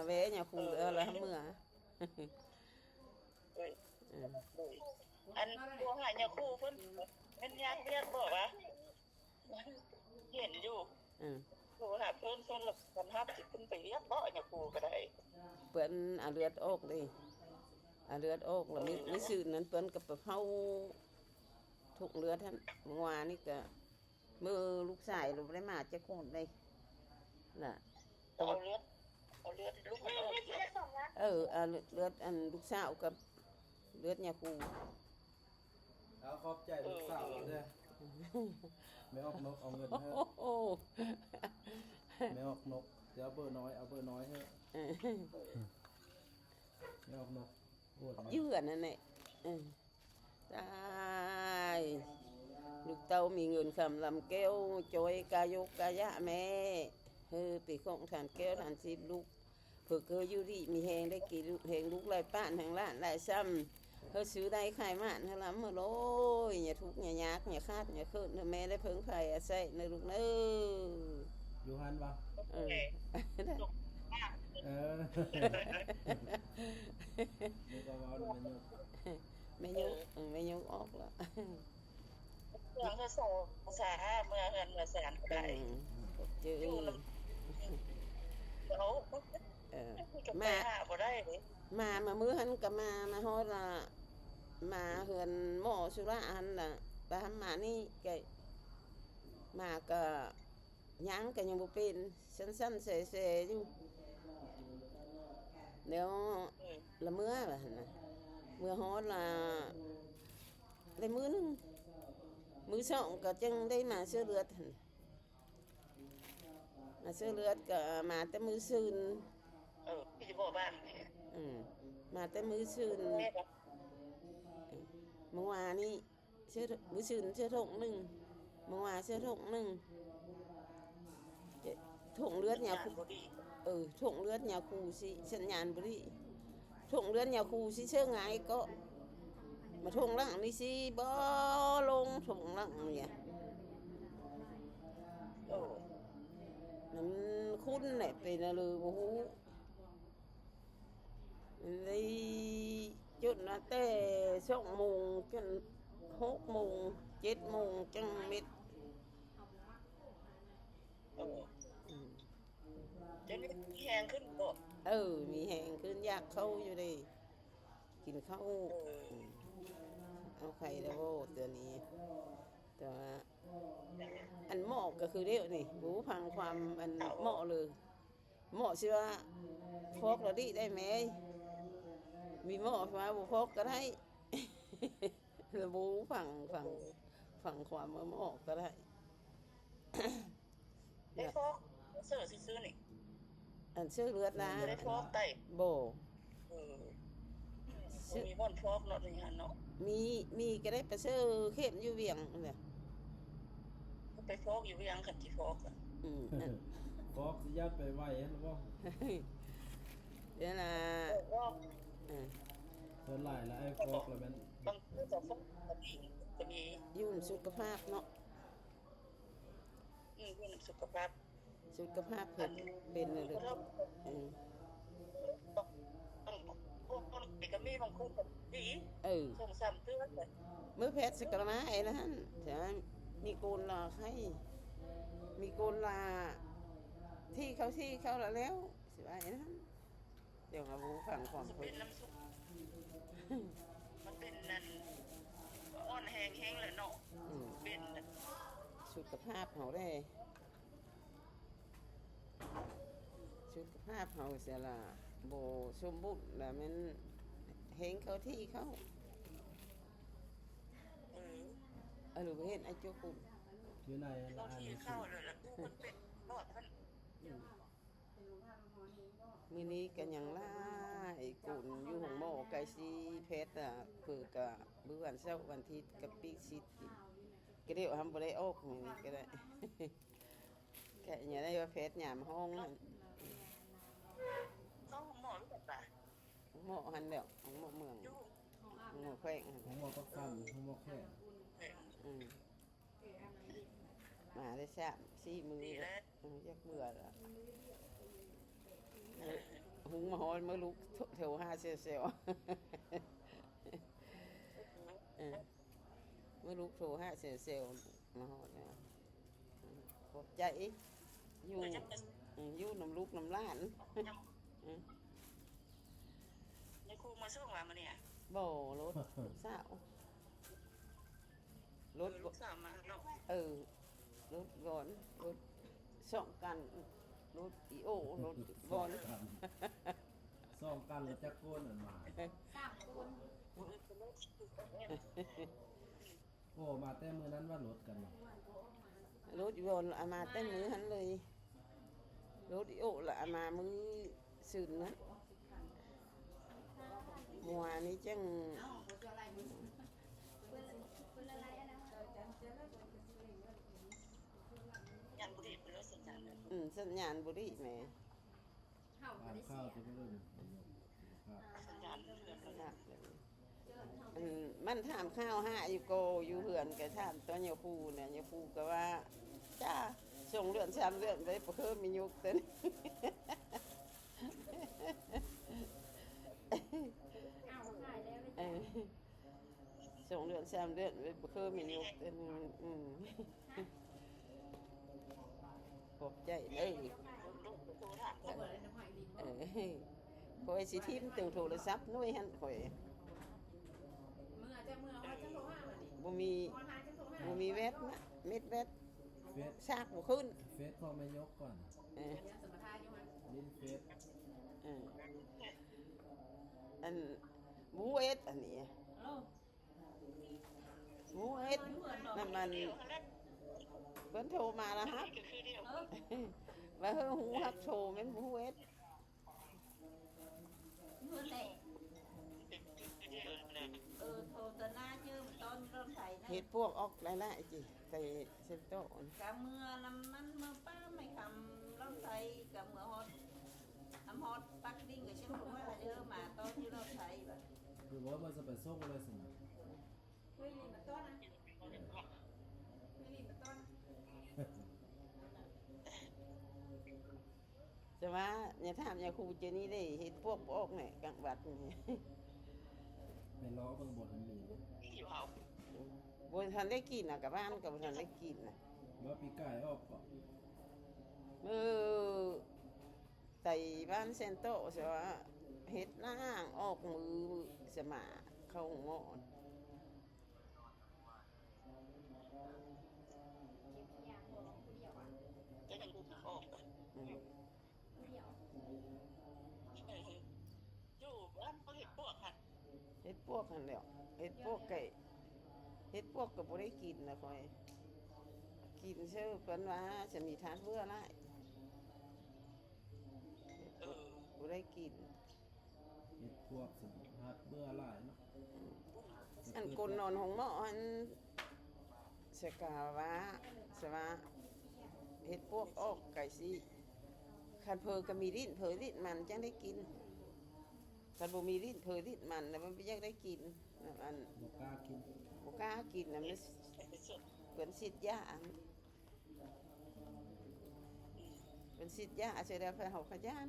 ແວ່ຍາຄູ ເອີ ເອີ ລະເມືອ ເອີ ເອີ ອັນໂທຫາຍາຄູເພິ່ນ ແມ່ນຍາກວຽກບໍ່ວະ? ເຫັນຢູ່ ເອີ ໂທຫາເພິ່ນ ເພິ່ນລະບໍ່ຮັບ ຊິຂຶ້ນໄປວຽກບໍ່ ຍາຄູກໍໄດ້ ເພິ່ນເອົາເລືອດອອກເດ້ ເອົາເລືອດອອກລະ ເອີ ມີ ມີຊື່ນນັ້ນ ເພິ່ນກໍໄປເຝົ້າຖົງເລືອດຫັ້ນ ເມື່ອວານນີ້ກໍ ມື້ລູກຊາຍລະບໍ່ໄດ້ມາຈັກຄົນເດ້ ລະ ເອົາເລືອດ ເອົາເລືອດລູກມັນອອກ ເອີ ເອົາເລືອດ ເລືອດອັນລູກສາວກັບເລືອດຍາຄູ. ເອົາ ຂອບໃຈລູກສາວເດີ ແມ່ອອກນົກເອົາເງິນໃຫ້ ໂອ້ໂຫ ແມ່ອອກນົກ ຊິເອົາເບີນ້ອຍ ເອົາເບີນ້ອຍໃຫ້ ເອີ ແມ່ອອກນົກ ຢູ່ອັນນັ້ນແຫຼະ ເອີ. ຕາຍ ລູກເຕົ້າມີເງິນຄຳລຳແກ້ວ ຈ່ອຍກາຍົກກາຍະແມ່ ເຮີເປັນຂອງທ່ານແກ້ວທ່ານສິບລູກ ເພິ່ນເຄີຍຢູ່ດີມີແຮງ ໄດ້ກິນແຮງລູກຫຼາຍປານ ແຮງຫຼານຫຼາຍຊ່ຳ ເຮີຊື້ໄດ້ຂາຍໝານ ເຮີລ່ຳເຮີລວຍ ຢ່າທຸກຢ່າຍາກ ຢ່າຂາດຢ່າເຂີນ ເຮີແມ່ໄດ້ເພິ່ງພາອາໄສເນີລູກເນີ. ຢູ່ຫັ້ນບໍ່? ເອີ ເອີ ເອີ ນີ້ກໍເວົ້ານຳແມ່ຍົກ ແມ່ຍົກ ເອີ ແມ່ຍົກອອກແລ້ວ ເມືອເຮືອນສອງສາ ເມືອເຮືອນເມືອຊານໄດ້ ອືມ ເຈີ ຢູ່ນຳ ເອີ ເອີ ມາ ຫາບໍ່ໄດ້ເດ້ ມາ ມາມື້ຫັ້ນກໍມາ ມາຮອດລະ ມາເຮືອນໝໍສຸລະຫັ້ນລະ ໄປຫັ້ນມານີ້ ກໍມາກໍ ຍ່າງກໍຍັງບໍ່ເປັນ ສັ່ນໆແຊໆຢູ່ ແລ້ວ ເອີ ລະເມືອ ວ່າຫັ້ນນະ ເມືອຮອດລະ ໄດ້ມື້ໜຶ່ງ ມື້ສອງກໍຈຶ່ງໄດ້ມາເຊື້ອເລືອດຫັ້ນ ມາເຊື້ອເລືອດກໍມາແຕ່ມື້ຊືນ ເອີ ທີ່ບໍ່ບ້ານ ອືມ ມາແຕ່ມື້ຊືນ ແມ່ນບໍ່? ເອີ ມື້ວານນີ້ ເຊື້ອ ມື້ຊືນເຊື້ອຖົງໜຶ່ງ ມື້ວານເຊື້ອຖົງໜຶ່ງ ເອີ ຖົງເລືອດຍາຄູ ສັນຍານບໍ່ດີ ເອີ ຖົງເລືອດຍາຄູຊິ ສັນຍານບໍ່ດີ ຖົງເລືອດຍາຄູຊິເຊື້ອງ່າຍກໍ ມາຖົງຫຼັງນີ້ຊິບໍ່ລົງ ຖົງຫຼັງນີ້ ໂອ້ ມັນຂຸ້ນແຫຼະ ເປັນອະເລີບໍ່ຮູ້. ໄດ້ຈົນນະແຕ່ສອງໂມງຈົນຫົກໂມງ ເຈັດໂມງຈັ່ງເມັດ ເອີ ອືມ ດຽວນີ້ມີແຮງຂຶ້ນບໍ່? ເອີ ມີແຮງຂຶ້ນ ຢາກເຂົ້າຢູ່ເດ້ ກິນເຂົ້າ ເອີ ອືມ ເອົາໄຂ່ແລ້ວບໍ່ ຕົວນີ້ ແຕ່ວ່າ ອັນໝໍກໍຄືດຽວນີ້ ບໍ່ຟັງຄວາມອັນໝໍເລີຍ. ໝໍຊິວ່າຟອກລະດີໄດ້ແມ່ ມີໝໍວ່າບໍ່ຟອກກໍໄດ້ ລະບໍ່ຟັງ ຟັງ ຟັງຄວາມໝໍກໍໄດ້ ໄດ້ຟອກເຊື້ອຊື່ໆນີ້ ອັນເຊື້ອເລືອດນະ ບໍ່ໄດ້ຟອກໄຕ ບໍ່ ເອີ ບໍ່ມີບ່ອນຟອກເນາະ ໃນຫັ້ນເນາະ ມີ ມີກໍໄດ້ໄປເຊື້ອເຂັມຢູ່ວຽງຫັ້ນແຫຼະ ໄປຟອກຢູ່ວຽງ ຄັນຊິຟອກອະ ອືມ ອັນ ຟອກຊິຢ້ານໄປໄຫວຫັ້ນບໍ່ ເດີນະ ເອີ ເອີ ສ່ວນຫຼາຍລະໄອ້ຟອກລະແມ່ນ ບາງຄົນກໍຟອກກໍມີ ກໍມີ ຢູ່ສຸຂະພາບເນາະ ອືມ ຢູ່ນຳສຸຂະພາບ ສຸຂະພາບເພິ່ນເປັນເລີຍ ເອີ ບາງຄົນກໍມີ ບາງຄົນກໍດີ ເອີ ສອງສາມເທື່ອ ເມື່ອແພດສັກກະລະມາໄອ້ນັ້ນ ມີໂກນລາໄຂ້ ມີໂກນລາ ທີ່ເຂົ້າ ທີ່ເຂົ້າລະແລ້ວ ຊິວ່າໄອ້ນັ້ນ ດຽວເຮົາຟັງຄວາມ ເປັນນຳສຸ ມັນເປັນນັ້ນ ອ່ອນແຮງແຮງແລ້ວເນາະ ອືມ ເປັນ ສຸຂະພາບເຮົາເດ້ ສຸຂະພາບເຮົາເສຍລະ ບໍ່ສົມບູນລະແມ່ນແຮງເຂົ້າທີ່ເຂົ້າ ເອີ ເອີ ບໍ່ເຫັນອາຈຸກຸນ ຢູ່ໃນລະ ເຂົ້າທີ່ເຂົ້າລະ ລະ ມັນເປັນຫຼອດຫັ້ນ ອືມ ມື້ນີ້ກໍຍັງຫຼາຍຄົນຢູ່ໂຮງໝໍ ໃກ້ຊິແພດລະ ເພິ່ນກະມື້ວັນເສົາວັນອາທິດກະປິດສິດ ກະດຽວຫັ້ນບໍ່ໄດ້ອອກມື້ນີ້ກໍໄດ້ ກະຍັງໄດ້ວ່າແພດຍາມຫ້ອງຫັ້ນ ເຂົ້າໂຮງໝໍຢູ່ໃສ? ໂຮງໝໍຫັ້ນແຫຼະ ໂຮງໝໍເມືອງ ໂຮງໝໍແຂວງຫັ້ນ ໂຮງໝໍປາກຊັນ ໂຮງໝໍແຂວງ ອືມ. ມາໄດ້ສາມສີ່ມື້ແລ້ວ ເອີ ຢາກເບື່ອແລ້ວ ຫຸງ ມາຮອດ ມາລຸກໂທ ໂທຫາແຊວໆ ເອີ ມາລຸກໂທຫາແຊວໆ ມາຮອດແລ້ວ. ຂອບໃຈ ຢູ່ ເອີ ຢູ່ນຳລູກນຳຫຼານ. ເອີ ຍາຍຄູມາສົ່ງວ່າມື້ນີ້? ບໍ່ ລົດລູກສາວ ລົດ ເອີ ລູກສາວມາເນາະ. ເອີ ລົດບອນ ລົດສອງຄັນ ລົດອີໂອ ລົດບອນ ສອງຄັນ ແລ້ວຈັກຄົນອັນມາ? ສາມຄົນ. ໂອ້ ມາແຕ່ມື້ນັ້ນວ່າລົດກັນ ລົດອີໂອ ອາ ມາແຕ່ມື້ຫັ້ນເລີຍ ລົດອີໂອລະອາ ມາມື້ຊືນນັ້ນ. ເມື່ອວານນີ້ຈັ່ງ ສັນຍານບໍ່ດີ ເພິ່ນວ່າສັນຍານ ອືມ ສັນຍານບໍ່ດີແໝ່. ເຮົາບໍ່ໄດ້ເສຍ ອັນ ມັນຖາມຂ່າວຫາຢູ່ກໍຢູ່ເຮືອນ ກໍຖາມຕໍ່ຍາຄູນະ ຍາຄູກໍວ່າ ຈ້າ ສອງເດືອນສາມເດືອນໄວ້ປະເຄີມມີຍຸກຕົວນີ້. ເອົາຂາຍແລ້ວ ເອີ ສອງເດືອນສາມເດືອນໄວ້ປະເຄີມມີຍຸກຕົວນີ້. ອືມ ຂອບໃຈເດີ. ເອີ ຂ້ອຍຊິຖິ້ມໂທລະສັບໜ່ວຍຫັ້ນຂ້ອຍ ບໍ່ມີ ບໍ່ມີແວັດນະ ເມັດແວັດ ເຟສ ຊາກບໍ່ຂຶ້ນ. ເຟສຂອງແມ່ຍົກກ່ອນ ເອີ ຫຼິ້ນເຟສ ເອີ ອັນ ບໍ່ເອັດອັນນີ້ ບໍ່ເຮັດ ນັ້ນມັນ ເພິ່ນໂທມາລະຮັບ ວ່າເຮີ ຮູ້ຮັບໂທແມ່ນບໍ່ເຮັດ. ເພິ່ນແຫຼະ ເອີ ໂທຕະໜ້າຈື່ມຕອນລົດໄຖນະ ເຮັດພວກອອກຫຼາຍໆ ຈິ ໃສ່ເຊັນໂຕ ກະເມືອນຳມັນ ເມືອປ້າໄມ້ຄຳລົດໄຖ ກະເມືອຮອດ ອຳຮອດປັກດິງ ກະເຊັນໂຕວ່າເດີ ມາຕອນຢູ່ລົດໄຖບາດ ຄືວ່າມັນຈະໄປສົ່ງແລ້ວຊັ້ນນະ. ແຕ່ວ່າຢ່າຖາມ ຢ່າຄູເຈົ້ານີ້ເດ້ ເຮັດພວກບໍ່ອອກແຫຼະ ກາງວັດນີ້ ໄປລໍເບິ່ງບໍ່ທັນມີ ບໍ່ທັນໄດ້ກິນນະ ກະບ້ານກະບໍ່ທັນໄດ້ກິນນະ ບໍ່ປີກາຍອອກເກາະ ມື້ ໄປບ້ານແຊນໂຕ ສະວ່າເຮັດນາງອອກມື້ສະໝາເຂົ້າໂຮງໝໍ ເກັບອີ່ຫຍັງບໍ່ ຜູ້ດຽວອະ ເກັບອີ່ຫຍັງບໍ່ອອກ ອືມ ຜູ້ດຽວ ເອີ ຢູ່ບ້ານເຂົາເຮັດພວກຫັ້ນ ເຮັດພວກຫັ້ນແຫຼ້ວ ເຮັດພວກໄກ່ ເຮັດພວກກໍບໍ່ໄດ້ກິນນະຂ້ອຍ ກິນຊື່ເພິ່ນວ່າຈະມີທາດເບື່ອຫຼາຍ ເອີ ບໍ່ໄດ້ກິນ ເຮັດພວກສະຫາດເບື່ອຫຼາຍເນາະ ອັນຄົນນອນໂຮງໝໍຫັ້ນ ສະກາວ່າ ສະວ່າເຮັດພວກອອກໄກຊິ ຄັນເພີກໍມີຫຼິ້ນ ເພີຫຼິ້ນມັນຈັ່ງໄດ້ກິນ ຄັນບໍ່ມີຫຼິ້ນ ເພີຫຼິ້ນມັນນະ ມັນບໍ່ຢາກໄດ້ກິນ ອັນ ບໍ່ກ້າກິນ ບໍ່ກ້າກິນນະ ມັນ ເພິ່ນສີດຢາ ເພິ່ນສີດຢາ ເສຍແລ້ວເພິ່ນເຮົາຂະຢ້ານ